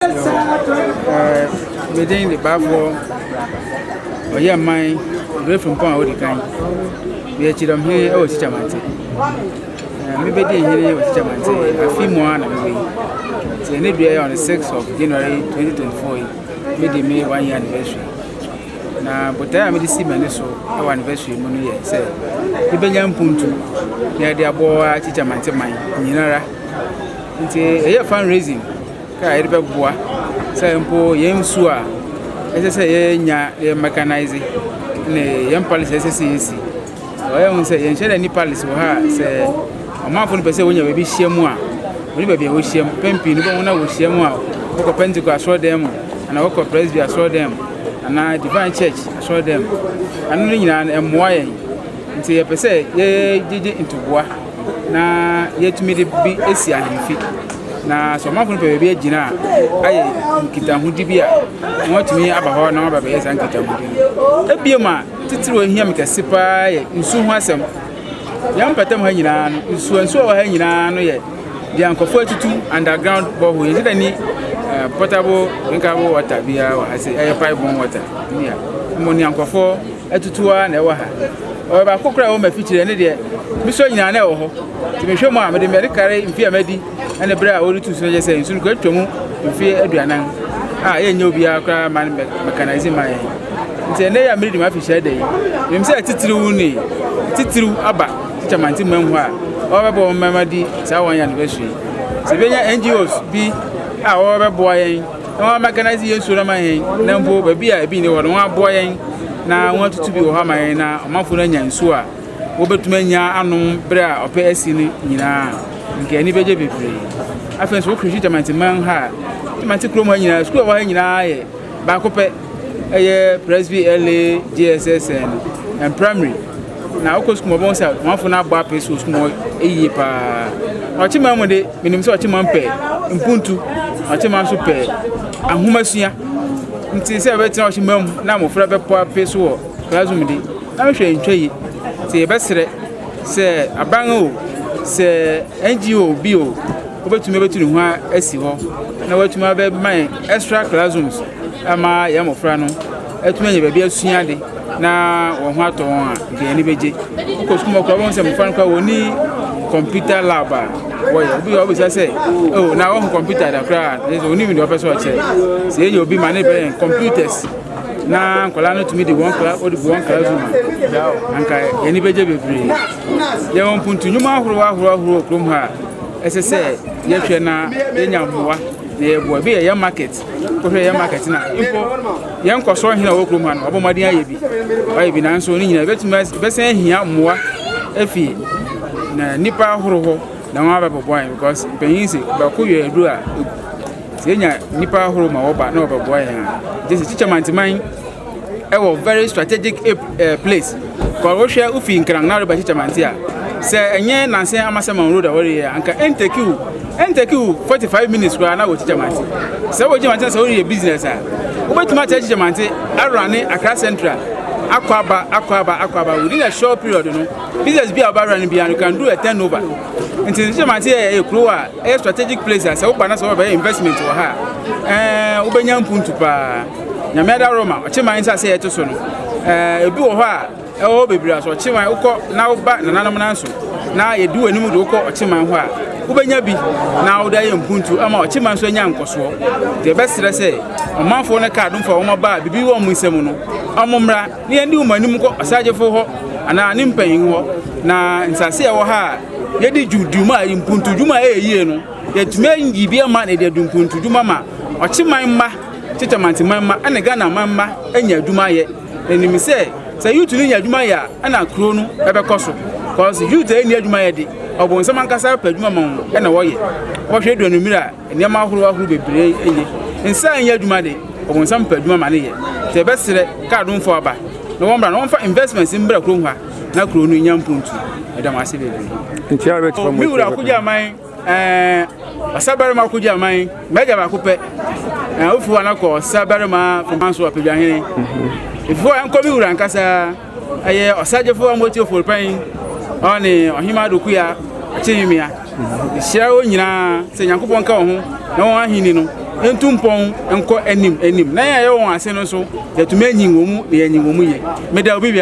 Me din de Baafoɔ Ɔyɛmman Obere Frimpong a odi kan. Meyɛ Kyidɔmhene wɔ Kyikya-Mante. Mebɛdii hene wɔ Kyikya-Mante afe mu ara na mewɔ yi. Nti ɛne dua yi on the 6th of January 2024 yi, medi me one year anniversary. Na botae a mede si m'ani so wɔ anniversary mu no yɛ sɛ mebɛnya mpuntu na yɛde aboa Kyikya-Mante man nyinara. Nti ɛyɛ fundraising a yɛde bɛboa sɛ mpo yɛn nsuo a ɛsɛ sɛ yɛnya yɛ mechanise ne yɛn palace a ɛsɛ sɛ yɛsi. Ɔyɛ hu sɛ yɛnhyɛ da nni palace wɔ ha a sɛ ɔmanfo no pɛ sɛ wɔnya baabi hyia mu a, wɔne baabi a wɔhyia mu. Mpɛn pii no wobɛhu na wɔhyia mu a wɔkɔ Pentecost asɔredan mu anaa wɔkɔ Presby asɔredan mu anaa Divine Church asɔredan mu. Ɛno no nyinaa no ɛmmoa yɛn. Nti yɛpɛ sɛ yɛgyegye ntoboa na yɛatumi de bi asi ahemfi. Na sɛ ɔmanfo no pɛ baabi agyina a, ayɛ nkitahodi bi a, wɔatumi aba hɔ na wɔaba abɛyɛ saa nkitahodi no. Ebiem a titiriw a ehia me kɛse paa yɛ nsu ho asɛm. Yɛn mpɔtam ha nyinaa no, nsuo nsuo a ɛwɔ ha nyinaa no yɛ deɛ nkurɔfoɔ atutu underground borehole. Yɛnhyɛ da ni eh, portable drinkable water biara wɔ ha sɛ ɛyɛ pipe borne water. Mmom nea nkurɔfoɔ atutu ara na ɛwɔ ha. Ɔyɛ baako koraa a ɛwɔ m'afikyire ɛne deɛ mesɔ nyinaa na ɛwɔ hɔ. Nti mehwɛ mu a mede m'ani kare mfe a madi ɛne berɛ a wɔretu nsu no kyerɛ sɛ nsu no koraa atwa mu mfe 40 a yɛnyɛ obiara koraa ma no mechanise ma yɛn. Nti ɛnɛ yi a meredi m'afihyia da yi, menim sɛ atitiriw ne titiriw aba Tikya Mante mu hɔ a wɔbɛbɔ wɔn mmarima di saa wɔn anniversary yi. Sɛ ebɛnya NGOs bi a wɔbɛboa yɛn na wɔn mechanise yɛn nsuo no ama yɛn na mpo baabi a ebi nni hɔ no wɔn aboa yɛn na wɔatutu bi wɔ hɔ ama yɛn na ɔmanfo no anya nsuo a wɔbɛtumi anya anom berɛ a ɔpɛ asi no nyinaa nka ani bɛgye bebree. Afei nso wokɔhwɛ Gyamanteman ha a, Gyamante kurom ha nyinaa, sukuu a ɛwɔ ha nyinaa yɛ baako pɛ, ɛyɛ Presby LA JSS and primary. Na wokɔ sukuu mu wɔbɛhu sɛ ɔmanfo no abɔ apee so wɔ sukuu mu hɔ yie paa. Na Ɔkyeman mu de, menim sɛ Ɔkyeman pɛ mpuntu, Ɔkyeman nso pɛ ahomasua. Nti sɛ yɛbɛtena Ɔkyeman mu na mmɔfra bɛpɔ apee so wɔ classroom de, na mehwɛ ntwa yie. Nti yɛbɛsrɛ sɛ aban o, sɛ NGO bi o, wobɛtumi abɛtu ne ho asi hɔ na watumi abɛma yɛn extra classrooms ama yɛn mmɔfra no atumi anya baabi asua ade na wɔn ho atɔ wɔn a, nka yɛn ani bɛgye. Wokɔ sukuu mu koraa wobɛhu sɛ mmɔfra no koraa wɔnni computer lab a wɔyɛ. Obi wɔ wobisa sɛ, oh, na wɔhu computer da koraa a, sɛ onim deɛ ɔpɛ sɛ ɔkyerɛ. Sɛ yɛnya obi ma ne bɛyɛ yɛn computers na nkwadaa no tumi de wɔn kla wɔde bu wɔn classroom a, anka yɛn ani bɛgye bebree. Yɛwɔ mpuntu nnwuma ahorow ahorow ahorow wɔ kurom ha a ɛsɛ sɛ yɛhwɛ na yɛnya mmoa na yɛboa. Ebi yɛ yɛn market. Wohwɛ yɛn market no a, mpo yɛn nkɔsoɔ hene a ɔwɔ kurom ha no, wabɔ mmɔden ayɛ bi. Wayɛ bi nanso ne nyinaa ebɛtumi ebɛsan ahia mmoa afi na nnipa ahorow hɔ na wɔn abɛbɔboa yɛn because mpanyin se baako yɛ aduru a sɛ yɛnya nnipa ahorow ma wɔba na wɔbɛboa yɛn a, gye sɛ Kyikyɛ Manteman ɛwɔ very strategic eh, place. Kɔ wohwɛ wofi Nkran na reba Kyikyamante a, sɛ ɛnyɛ Nansen Amasaman road a wɔreyɛ a, anka ɛntaki wo ɛntaki wo 45 minutes koraa na wɔ Kyikyamante. Sɛ wɔ Kyikyamante na sɛ woreyɛ business a, wobɛtumi atena Kyikyamante arane Accra Central akɔ aba akɔ aba akɔ aba within a short period no business bi a wobɛwura no biara no can do a turnover. Nti Kyikyamante yɛ kuro a ɛyɛ strategic place a sɛ woba na sɛ wɔbɛyɛ investment wɔ ha a, ɛɛ wobɛnya mpuntu paa. Nyame adaworoma, ɔkyeman nsase a yɛte so no, ɛɛ ebi wɔ hɔ a ɛwɔ hɔ bebree a so ɔkyeman wokɔ na woba nananom nan so na yɛdi w'anim de wokɔ ɔkyeman hɔ a wobɛnya bi na wode ayɛ mpuntu ama ɔkyeman nso anya nkɔsoɔ. Nti yɛbɛsrɛ sɛ ɔmanfoɔ no ka adomfo a wɔn aba a biribi wɔ wɔn nsam no, wɔn mmra na yɛndi wɔn anim kɔ ɔsagyefo hɔ anaa ne mpanyin hɔ na nsase a ɛwɔ ha a yɛde dwuma mpuntu dwuma a ɛyɛ yie no yɛtumi ayi bi ama na yɛde adu mpuntu dwuma ma ɔkyeman mma Tete Amanteman mma ne Ghana man mma anya adwuma ayɛ. Na nim sɛ sɛ youth no nya adwuma yɛ a ɛna kuro no ɛbɛkɔ so. Cause youth a ɛnni adwuma yɛ de, ɔbonsam ankasa pɛ adwuma ma wɔn ɛna wɔyɛ. Wɔhwɛ edu anumere a nneɛma ahorow ahorow bebree ɛyɛ. Nsa a ɛnyɛ adwuma de, ɔbonsam pɛ adwuma ma ne yɛ. Nti yɛbɛsrɛ kaadonfo aba na wɔn mmra na wɔmfa investments mbra kurom ha na kuro no nya mpuntu. Ɛda mo ase bebree. Nti a bɛtumi Me wura Akogye Ɛɛ, ɔsabarima kogye aman, m'agya baako pɛ. Ɛɛ, ofi hɔ na kɔ ɔsabarima Fompa so Apadwahene. Efi hɔ nkɔ me wura ankasa, ɛyɛ ɔsagyefo Amoati Oforpan, ɔne Ɔhema Dokuya Akyehemia. Mehyira wɔn nyinaa sɛ Nyankopɔn nka wɔn ho na wɔn ahenni no ntu mpɔn nkɔ anim anim na yɛn a yɛwɔ wɔn ase no nso yɛtumi anyin wɔn mu na yɛanyin wɔn mu yie. Meda obi biara.